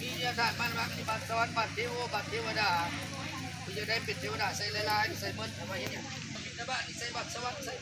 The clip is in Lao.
ມີທາດບ້ານວັງ ບ້ານສະຫວັນ ບ້ານເທໂວ ບ້ານເທວະດາ ຜູ້ຢາກໄດ້ເປັນເທວະດາໃສ່ຫຼາຍໆ ໃສ່ໝົດ ເອົາໄວ້ເຮັດຫຍັງ? ບິນທະບາດນີ້ໃສ່ບັດສະຫວັນ ໃສ່